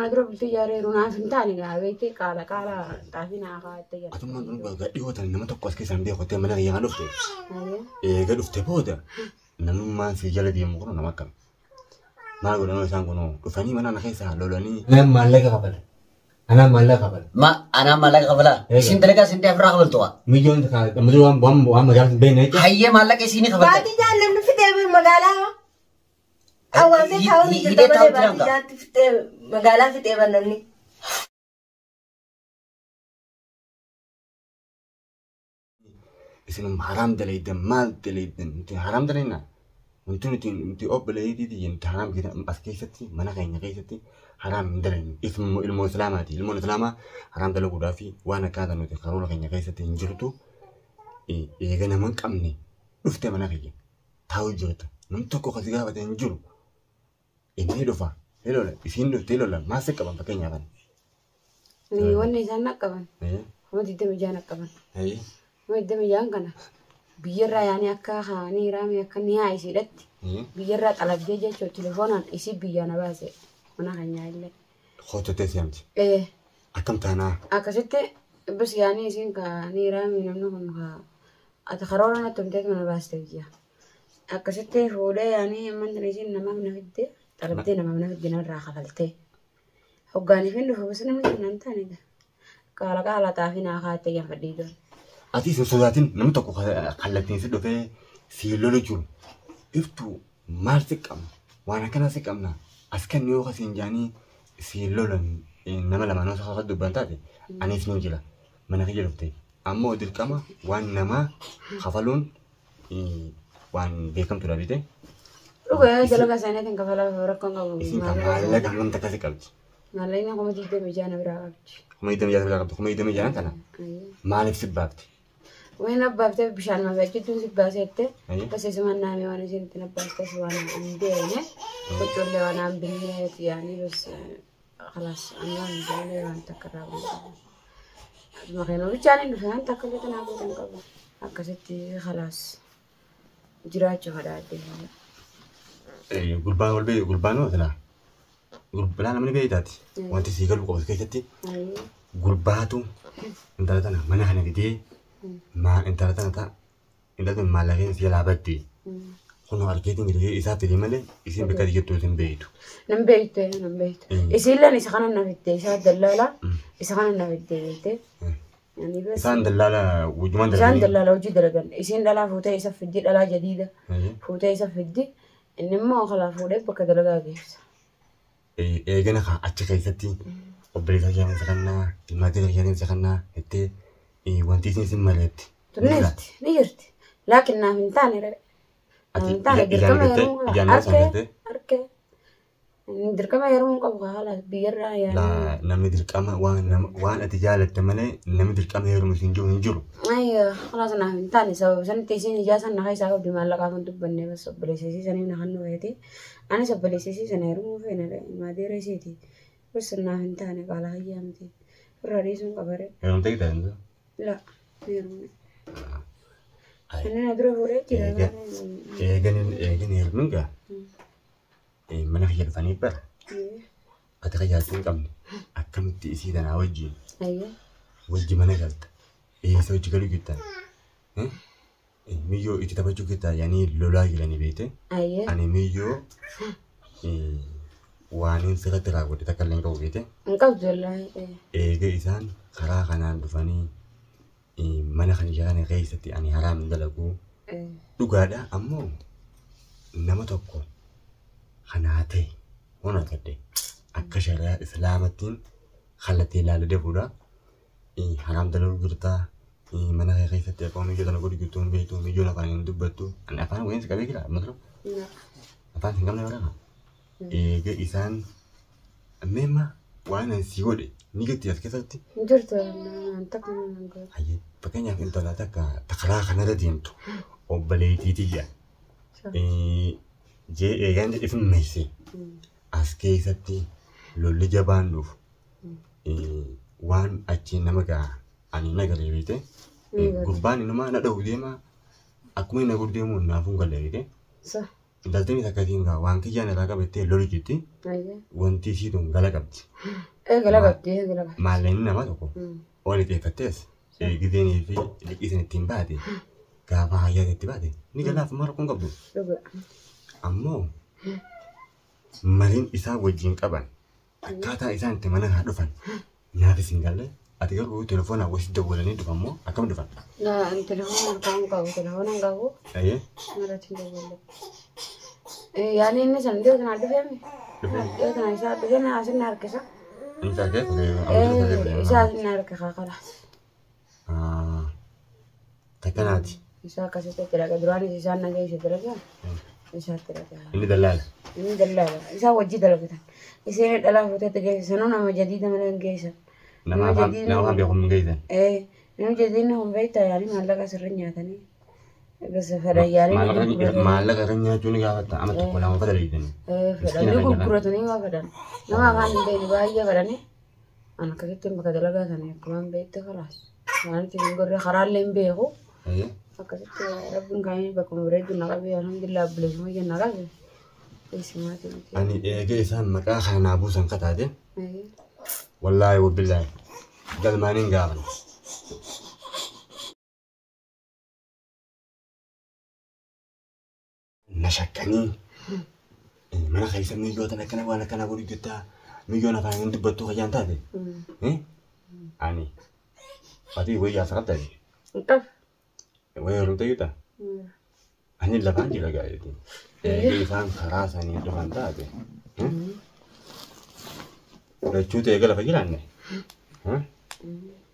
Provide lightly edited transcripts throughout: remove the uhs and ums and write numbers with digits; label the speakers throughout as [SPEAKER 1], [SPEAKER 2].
[SPEAKER 1] Nama dura bultii ijaareeru naaf hin taane gaa beektee qaala qaala xaafii naa kaa'attee jira.
[SPEAKER 2] Atummaan tun dhugaa dhiyoo tana nama tokko as keessaan beeku ta'e mana kiyya kan dhufte. Eega dhufte booda namummaan si jala deemu kun nama akkam. Maal godhanoo isaan kunoo dhufanii mana na keessaa lolanii. Anaan maallaqa kafala. Anaan maallaqa kafala.
[SPEAKER 3] Ma anaa maallaqa kafalaa.
[SPEAKER 2] Eega.
[SPEAKER 3] Isin dalagaa isin ofirraa kafaltu waa.
[SPEAKER 2] Miyyoon amma dura waan waan waan magaalaa hin beekne jecha.
[SPEAKER 3] Hayyee maallaqa isinii kafaltan.
[SPEAKER 4] Baatii jaan namni fixee magaalaa. Awwaasee taa'uun
[SPEAKER 3] Hidhee
[SPEAKER 4] jirta malee
[SPEAKER 3] taa'u jiran
[SPEAKER 4] baatii
[SPEAKER 3] gaa.
[SPEAKER 4] jaatti fixee magaalaa fixee bannamni.
[SPEAKER 2] Isin haraam dalaydan maal dalaydan nuti haraam dalaynaa. Wanti nuti nuti obboleettii nuti haraam as keessatti mana keenya keessatti haraam hin dalaynu. Ismu ilmoo islaamaati. Ilmoon islaamaa haraam dalaguudhaa fi waan akkaataa nuti karoora keenya keessatti hin jirtu eega nama hin qabne dhufte mana kiyya taa'u jirta. Namni tokko kasi gaafate hin jiru. Inni dhufa. Lola isiin dhufte lola maal si qaban fakkeenyaaf ani.
[SPEAKER 1] Wanni isaan naqqaban 26,000 naqqaban. 26,000 kana biyyarraa yaanii akka haanii raamee akka ni haa isiidhatti biyyarraa xalabdee jechuun telefoonaan isii biyyaa na baase mana keenyaa illee.
[SPEAKER 2] Hojjetee si'amti. Akkam taanaa?
[SPEAKER 1] Akkasitti bas yaanii isiin ka ni raamee namni kun ka ati karoora natti himteet mana baaste biyya. Akkasitti fuudhee yaanii amman isiin namaaf na fidde xalabdee namaaf na fidde namarraa kafaltee. Hoggaaniif hin dhufu bas namni sun nan taane qaala qaala xaafii naa kaa'attee gaafadhee ijoon.
[SPEAKER 2] Ati isin sodaatin namni tokko kallattiin si dhufee si lolu jiru. Iftuu maal si qabna? Waan akkana si qabna. As kan yoo kasiin jaanii si lolan nama lamaan osoo akka dubban taate anis ni jira. Mana kiyya dhufte. Ammoo dirqama waan namaa kafaluun waan beekamtudha beekte.
[SPEAKER 1] Dhugaa dalagaa isaaniitiin kafalaa rakkoon qabu.
[SPEAKER 2] Isin kan maallaqa hangam takka si qabdi?
[SPEAKER 1] Maallaqni 26,000 na biraa qabdi.
[SPEAKER 2] 26,000 biraa qabdi. 26,000 kana maaliif si baafte?
[SPEAKER 1] Waan abbaaftee bishaan mafeechituu si baaseette bas isumaan naamee waan isin ittiin abbaaftes waan hin beekne qocollee waan hin binneet yaanii bas khalaas ani waan hin beekne waan takka irraa bu'u. Makiinoo bichaan hin dhufe waan takka illee tanaa booda hin qabu. Akkasitti khalaas jiraachuu fadhaadde.
[SPEAKER 2] Gurbaan wal beeku gurbaan hoo silaa? Gurbaan namni beektaati. Wanti sii galu qabu keessatti gurbaatu intala tana mana kana fidee maa intala tana ta'a intala tana maallaqeen si jalaa badde. Kunoo argeetiin jiree isaa fide malee isiin bakka jirtu hin beektu.
[SPEAKER 1] Nan beekte nan beekte. Isiilleen isa kana na fidde isaa dallaalaa isa kana na fidde beekte.
[SPEAKER 2] Isaan dallaala wajjumaan
[SPEAKER 1] Isaan dallaala hojii dalagan. Isiin dhalaa fuutee isa fiddi dhalaa jadiida. Fuutee isa fiddi inni immoo kalaa fuudhee bakka dalagaa geessa.
[SPEAKER 2] Eegana kaa achi keessatti obboleessa kiyyaa kannaa ilmaatii kiyyaa kannaa jettee wanti isin isin maleetti.
[SPEAKER 1] Ni jirti ni jirti. Laakiin naaf hin taane ree. Naaf hin taane dirqama heerumuu qaba. Harkee harkee. Dirqama heerumuu qabu haala biyyarraa yaanii.
[SPEAKER 2] Namni dirqama waan ati jaalatte malee namni dirqama heerumu siin jiru hin jiru.
[SPEAKER 1] Ayyo khalaas naaf hin taane sababa sanitti isiin ijaa san nafa isaa qabdi maallaqaaf hin dubbanne bas obboleessa isii saniif na kannuu feeti. Anis obboleessa isii sana heerumuu feene maadeera isiiti. Bas naaf hin taane qaala hayyaa miti. Irraa dhiisuun qabare.
[SPEAKER 2] Heerumtee kitaa hin
[SPEAKER 1] La heerumne. Inni na dura fuudhee jira.
[SPEAKER 2] Eegan eegan heerumin gaa mana kiyya dhufanii bara. Ati kayyaattuu hin qabne akkamitti isii tanaa wajjin wajji mana galta. Eessa hojii galuu jirtan? Miyyoo itti taphachuu jirta yaanii lolaa jiranii beekte. Ani miyyoo waan hin sirriitti raawwadhe takka illee hin qabu beekte.
[SPEAKER 1] Hin qabdu wallaahi.
[SPEAKER 2] Eega isaan karaa kanaan dhufanii mana kan kana keessatti ani haraam hin dalagu. Dhugaadha ammoo nama tokko kanaa ta'e waan argadhe akka shari'aa islaamattiin kallattii ilaalee deebi'uudha. Haraam dalaguu jirtaa mana kee keessatti akka miyyoo tana godhu jirtu hin beektu miyyoon afaan hin dubbattu. Ani afaan wayiin si qabee jira amma dura. Afaan hin qabne bara. Eega isaan meemma waan ani si godhe ni jirti as keessatti.
[SPEAKER 1] Jirtu takka.
[SPEAKER 2] Hayyee fakkeenyaaf intala takka karaa kanarra deemtu obboleettii tiyya. Jee eegaan jedhe meesse as keessatti lolli jabaan dhufu waan achiin nama ga'a ani na galee beekte gurbaan inuma na dha'u deema akkuma inni na godhu deemu naafuu hin galee beekte. Intaltiin takkatiin gaa waan kiyyaan irraa qabattee lolu jirti. Wanti isii tun gala qabdi.
[SPEAKER 1] Gala qabdi, gala qabdi.
[SPEAKER 2] Maallaqni nama tokko waan itti eeffattees gizeenii fi liqii san ittiin baate gaafa hayyaa itti baate ni galaaf mara kun qabdu. Ammoo mariin isaa wajjin qaban akkaataa isaan itti mana haa dhufan naafis hin galle. Ati garuu telefoonaan wasi dawwalanii dhufan moo akkam dhufan?
[SPEAKER 1] Telefoona harkaan qabu, telefoona hin qabu. Irratti hin dawwalle. Yaani inni san dhiyoo tanaa dhufeemi. Dhiyoo tanaa isaa dhufeemi asin na harkisa.
[SPEAKER 2] Inni harkee?
[SPEAKER 1] Isaa asin na harkisa kalaas.
[SPEAKER 2] Takkanaati.
[SPEAKER 1] Isaa akkasitti itti dhaqa. Duraanis isaan na geesse dalagaa. Isaatti dhaqa.
[SPEAKER 2] Inni dallaala.
[SPEAKER 1] Inni dallaala. Isaa wajji dalagatan. Isheen dhalaa fuuteetti geesse. Sanuu nama jadiida malee hin geessan.
[SPEAKER 2] Nama afaan beeku hin geessan.
[SPEAKER 1] Nama jadiidni hun beektaa yaani maallaqa sirri nyaatanii. Bas fedhan yaani.
[SPEAKER 2] Maallaqa irra nyaachuu ni gaafatta. Ama tokko lama fedha leeyitanii.
[SPEAKER 1] Fedhanii gurguratanii waa fedhan. Nama afaan hin beekne baay'ee fedhanii. An akkasitti bakka dalagaa sana akkuma hin beekte kalaas. Waan itti hin gorre karaallee hin beeku. Akkasitti rabbiin kaanii bakkuma bareeddu na qabe alhamdulillah abbileessuma ija na qabe. Eessumaati miti.
[SPEAKER 2] Ani eegee isaan maqaa kana naa buusan kataate. Wallaahi wabillaahi galmaaniin gaafan. Na shakkanii mana keessa miyyootan akkana waan akkana godhu jettaa miyyoon afaan hin dubbattuu kayyaan taate. Ani ati wayii jaarsa qabdaa?
[SPEAKER 1] Qab.
[SPEAKER 2] Wayii heerumte jirtaa? Ani lafaan jira gaa'eeti. Eegee isaan karaa sanii dhufan taate. Lachuu ta'e lafa jiraanne.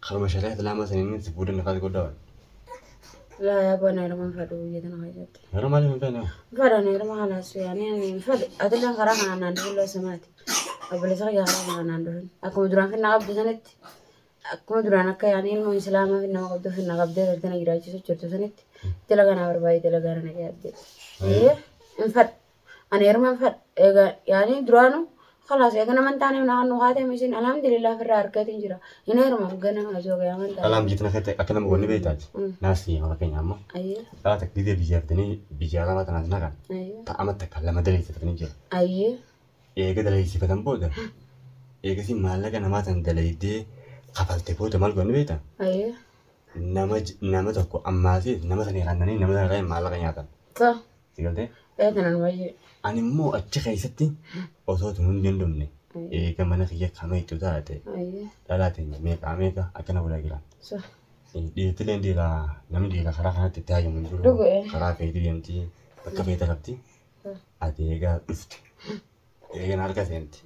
[SPEAKER 2] Karuma shari'a islaamaa saniin si fuudhan kaas godhawan.
[SPEAKER 1] Laa yaa bana heeruma hin fedhu biyya tana keessatti.
[SPEAKER 2] Yeroo maaliif hin feene?
[SPEAKER 1] Fedhan heeruma kalaas yaani hin fedhu. Atilleen karaa kanaan naan dhufin loo samaati. Obboleessa kiyya karaa kanaan naan dhufin. Akkuma duraan finna qabdu sanitti akkuma duraan akka yaani ilmoo islaamaa finna qabdu finna qabdee galtana jiraachisu jirtu sanitti dalagaa naa barbaade dalagaa na yaadde. Hin fedhu. Ani heeruma hin fedhu. Egaa yaani duraanuu خلاص يا أنا ما أنت أنا من أنا هذا مشين الحمد لله في الرأركة تنجرا هنا رما جنا أزوج يا من
[SPEAKER 2] الحمد جيتنا خيت أكلم بقولني بيتاج ناسي ما كان يعمل
[SPEAKER 1] أيوه
[SPEAKER 2] لا تقدير بيجافتني بيجارة ما تنازلنا كان
[SPEAKER 1] أيوه
[SPEAKER 2] تعمل تكلم دليل تفني جرا
[SPEAKER 1] أيوه
[SPEAKER 2] إيه كده دليل سيفتن بودا إيه كسي مالك أنا ما تندلي دي قفلت بودا مال قولني بيتا
[SPEAKER 1] أيوه
[SPEAKER 2] نما تكو أمازي نما تاني غناني نما تاني مالك يعطل
[SPEAKER 1] صح
[SPEAKER 2] تقولي
[SPEAKER 1] إيه أنا نواجه
[SPEAKER 2] Ani immoo achi keessatti osoo tun hin dandamne eega mana kiyya kameetu taate dhalaa teenya meeqaa meeqa akkana godhaa jiran. Dhiirtileen dhiiraa namni dhiiraa karaa kanatti itti hayamu hin jiru. Karaa feetii deemti bakka feete qabdi. Ati eegaa dhufte eegan harka seenti.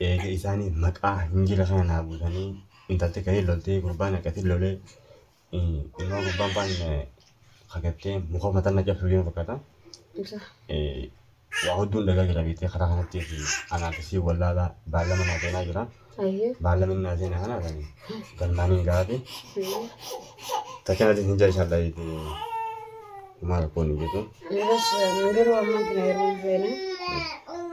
[SPEAKER 2] Eega isaanii maqaa hin jira kana naa buusanii intalti ka'ee loltee gurbaan akkasii lolee ilmoo gurbaan baan hagattee muka mataa na cabsuu deemu fakkaata. Waa hedduun dhagaa jira beektee karaa kanatti anaaf isii wallaalaa baallama naa seenaa jira. Baallama inni naa seenaa kana galmaaniin gaafe. Takkanaatiin hin jaa inshallah maal rakkoon hin jiru.
[SPEAKER 1] Bas garuu amma kana yeroo hin feene.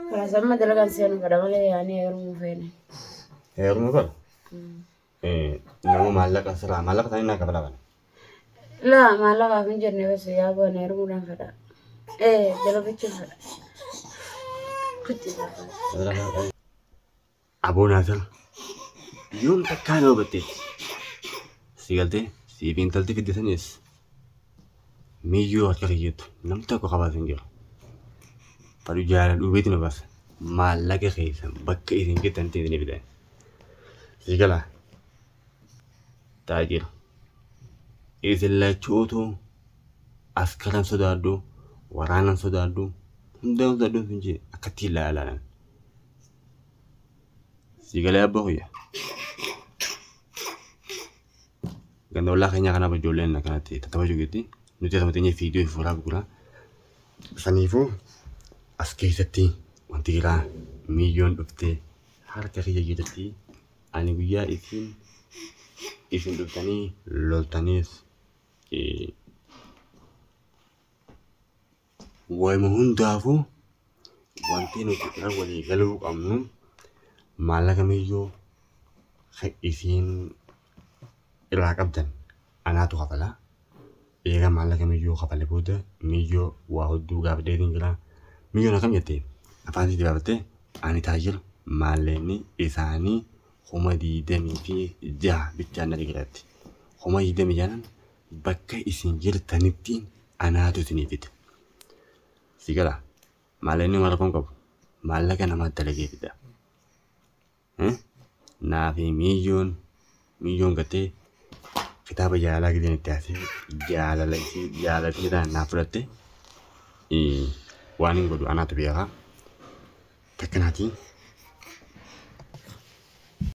[SPEAKER 1] Kalaas amma dalagaan seenu fedha malee yaani yeroo hin feene.
[SPEAKER 2] Heerumuu fedha? Nama maallaqa sirraa maallaqa isaanii naa kafalaa kana.
[SPEAKER 1] Laa maallaqaaf hin jenne bas yaa boona heerumuudhaan fedha. Dalagichuun fedha.
[SPEAKER 2] Aboo Naasir yoom takkaa na hubatteetti. Si galtee siif intalti fidde sanis miyyuu harka kiyyattu namni tokko qabaatu hin jiru. Fadhu jaalala dhubeetti na baasa. Maallaqa keessan bakka isin geettanitti isin fidan. Si galaa taajira. Isin lachuutu askaran sodaadhu waraanan sodaadhu hundaan sodaadhu sun jee akkatti ilaalaalan. Si galee abbaa kiyya. Ganda ollaa keenya kanaaf ijoolleen akkanatti tattaphachuu geetti. Nuti asuma teenyee fiidiyoo fuulaa gurguraa. Saniifuu as keessatti wanti jiraa miyyoon dhuftee harka kiyya jirti. Ani guyyaa isin dhuftanii loltaniis waayuma hundaafuu wanti nuti irra walii galuu qabnu maallaqa miyyoo isin irraa qabdan anaatu kafalaa. Eega maallaqa miyyoo kafale booda miyyoo waa hedduu gaafadheetiin jira. Miyyoon akkam jette afaan sitti baafattee ani taajira maallaqni isaanii 26,000 bichaan na jiraatti. 26,000 bakka isin jirtanitti anaatu isinii fida. Si gala maallaqni mara kun qabu maallaqa namaa dalagee fida. Naafi miyyoon miyyoon gattee kitaaba jaalalaa gideen itti haasee jaalala isii jaalatee ta'an naa fudhatte waan hin godhu anaatu beekaa. Takkanaatii